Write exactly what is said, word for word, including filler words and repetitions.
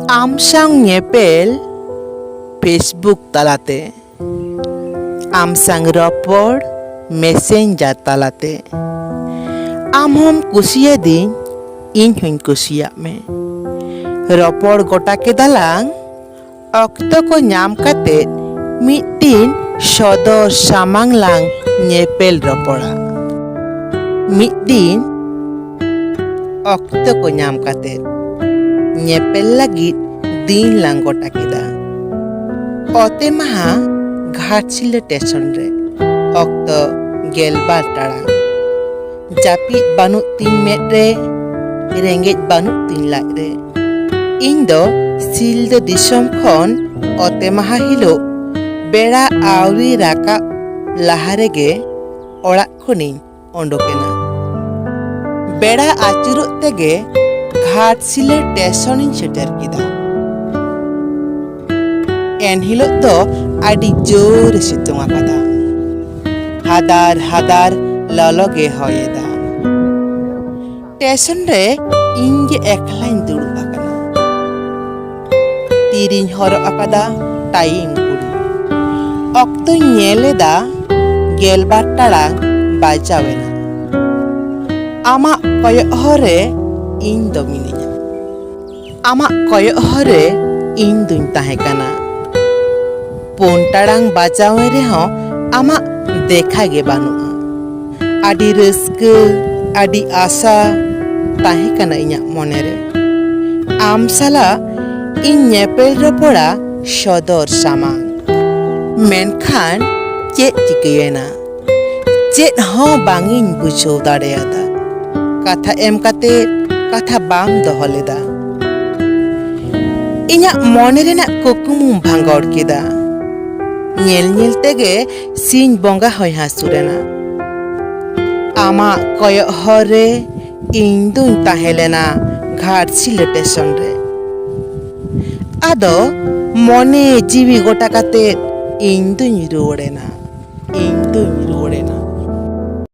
ᱟᱢ ᱥᱟᱶ ᱧᱮᱯᱮᱞ Facebook ᱛᱟᱞᱟᱛᱮ, ᱟᱢ ᱥᱟᱶ ᱨᱚᱯᱚᱲ Messenger ᱛᱟᱞᱟᱛᱮ᱾ ᱟᱢ ᱦᱚᱸᱢ ᱠᱩᱥᱤᱭᱟᱫᱤᱧ, ᱤᱧ ᱦᱚᱸᱧ ᱠᱩᱥᱤᱭᱟᱜ ᱢᱮ᱾ ᱨᱚᱯᱚᱲ ᱜᱚᱴᱟ ᱠᱮᱫᱟᱞᱟᱝ, ᱚᱠᱛᱚ ᱠᱚ ᱧᱟᱢ ᱠᱟᱛᱮ ᱢᱤᱫ ᱫᱤᱱ ᱥᱚᱫᱚᱨ ᱥᱟᱢᱟᱝ ᱞᱟᱝ ᱧᱮᱯᱮᱞ ᱨᱚᱯᱚᱲᱟ᱾ ᱢᱤᱫ ᱫᱤᱱ ᱚᱠᱛᱚ ᱠᱚ ᱧᱟᱢ ᱠᱟᱛᱮ ᱧᱮᱯᱮᱞ ᱞᱟᱹᱜᱤᱫ ᱫᱤᱱ ᱞᱟᱝ ᱜᱚᱴᱟ ᱠᱮᱫᱟ᱾ ᱚᱛᱮ ᱢᱟᱦᱟ ᱜᱷᱟᱴᱥᱤᱞᱟᱹ ᱴᱮᱥᱚᱱ ᱨᱮ, ᱚᱠᱛᱚ ᱜᱮᱞᱵᱟᱨ ᱴᱟᱲᱟᱝ᱾ ᱡᱟᱹᱯᱤᱫ ᱵᱟᱹᱱᱩᱜ ᱛᱤᱧ ᱢᱮᱫ ᱨᱮ, ᱨᱮᱸᱜᱮᱡ ᱵᱟᱹᱱᱩᱜ ᱛᱤᱧ ᱞᱟᱡ ᱨᱮ᱾ ᱤᱧ ᱫᱚ ᱥᱤᱞᱫᱟᱹ ᱫᱤᱥᱚᱢ ᱠᱷᱚᱱ ᱚᱛᱮ ᱢᱟᱦᱟ ᱦᱤᱞᱳᱜ ᱵᱮᱲᱟ ᱟᱹᱣᱨᱤ ᱨᱟᱠᱟᱵ ᱞᱟᱦᱟ ᱨᱮᱜᱮ ᱚᱲᱟᱜ ᱠᱷᱚᱱᱤᱧ ᱚᱰᱚᱠ ᱮᱱᱟ᱾ ᱵᱮᱲᱟ ᱟᱹᱪᱩᱨᱚᱜ ᱛᱮᱜᱮ ᱜᱷᱟᱴᱥᱤᱞᱟᱹ ᱴᱮᱥᱚᱱᱤᱧ ᱥᱮᱴᱮᱨ ᱠᱮᱫᱟ᱾ ᱮᱱᱦᱤᱞᱳᱜ ᱫᱚ ᱟᱹᱰᱤ ᱡᱳᱨᱮ ᱥᱤᱛᱩᱝ ᱟᱠᱟᱫᱟ᱾ ᱦᱟᱫᱟᱨ ᱦᱟᱫᱟᱨ ᱞᱚᱞᱚ ᱜᱮ ᱦᱚᱭ ᱮᱫᱟ᱾ ᱴᱮᱥᱚᱱ ᱨᱮ ᱤᱧ ᱜᱮ ᱮᱠᱞᱟᱧ ᱫᱩᱲᱩᱵ ᱟᱠᱟᱱᱟ᱾ ᱛᱤᱨᱤᱧ ᱦᱚᱨᱚᱜ ᱟᱠᱟᱫᱟ ᱴᱟᱭᱤᱢ ᱜᱷᱩᱲᱤ᱾ ᱚᱠᱛᱚᱧ ᱧᱮᱞ ᱮᱫᱟ, ᱜᱮᱞᱵᱟᱨ ᱴᱟᱲᱟᱝ ᱵᱟᱡᱟᱣ ᱮᱱᱟ᱾ ᱟᱢᱟᱜ ᱠᱚᱭᱚᱜ ᱦᱚᱨ ᱨᱮ ᱤᱧ ᱫᱚ ᱢᱤᱱᱟᱹᱧᱟ᱾ ᱟᱢᱟᱜ ᱠᱚᱭᱚᱜ ᱦᱚᱨ ᱨᱮ ᱤᱧ ᱫᱩᱧ ᱛᱟᱦᱮᱸ ᱠᱟᱱᱟ᱾ ᱯᱩᱱ ᱴᱟᱲᱟᱝ ᱵᱟᱡᱟᱣᱮᱱ ᱨᱮᱦᱚᱸ ᱟᱢᱟᱜ ᱫᱮᱠᱷᱟ ᱜᱮ ᱵᱟᱹᱱᱩᱜᱼᱟ᱾ ᱟᱹᱰᱤ ᱨᱟᱹᱥᱠᱟᱹ, ᱟᱹᱰᱤ ᱟᱥᱟ ᱛᱟᱦᱮᱸ ᱠᱟᱱᱟ ᱤᱧᱟᱹᱜ ᱢᱚᱱᱮ ᱨᱮ᱾ ᱟᱢ ᱥᱟᱞᱟᱜ ᱤᱧ ᱧᱮᱯᱮᱞ ᱨᱚᱯᱚᱲᱟ ᱥᱚᱫᱚᱨ ᱥᱟᱢᱟᱝ᱾ ᱢᱮᱱᱠᱷᱟᱱ ᱪᱮᱫ ᱪᱤᱠᱟᱹᱭᱮᱱᱟ? ᱪᱮᱫ ᱦᱚᱸ ᱵᱟᱝ ᱤᱧ ᱵᱩᱡᱷᱟᱹᱣ ᱫᱟᱲᱮᱭᱟᱫᱟ᱾ ᱠᱟᱛᱷᱟ ᱮᱢ ᱠᱟᱛᱮ ᱠᱟᱛᱷᱟ ᱵᱟᱢ ᱫᱚᱦᱚ ᱞᱮᱫᱟ᱾ ᱤᱧᱟᱹᱜ ᱢᱚᱱᱮ ᱨᱮᱱᱟᱜ ᱠᱩᱠᱢᱩᱢ ᱵᱷᱟᱸᱜᱚᱲ ᱠᱮᱫᱟ᱾ ᱧᱮᱞ ᱧᱮᱞ ᱛᱮᱜᱮ ᱥᱤᱧ ᱵᱚᱸᱜᱟ ᱦᱚᱸᱭ ᱦᱟᱹᱥᱩᱨ ᱮᱱᱟ᱾ ᱟᱢᱟᱜ ᱠᱚᱭᱚᱜ ᱦᱚᱨ ᱨᱮ ᱤᱧ ᱫᱩᱧ ᱛᱟᱦᱮᱸ ᱞᱮᱱᱟ ᱜᱷᱟᱴᱥᱤᱞᱟᱹ ᱴᱮᱥᱚᱱ ᱨᱮ᱾ ᱟᱫᱚ ᱢᱚᱱᱮ ᱡᱤᱣᱤ ᱜᱚᱴᱟ ᱠᱟᱛᱮ ᱤᱧ ᱫᱩᱧ ᱨᱩᱣᱟᱹᱲ ᱮᱱᱟ᱾ ᱤᱧ ᱫᱩᱧ ᱨᱩᱣᱟᱹᱲ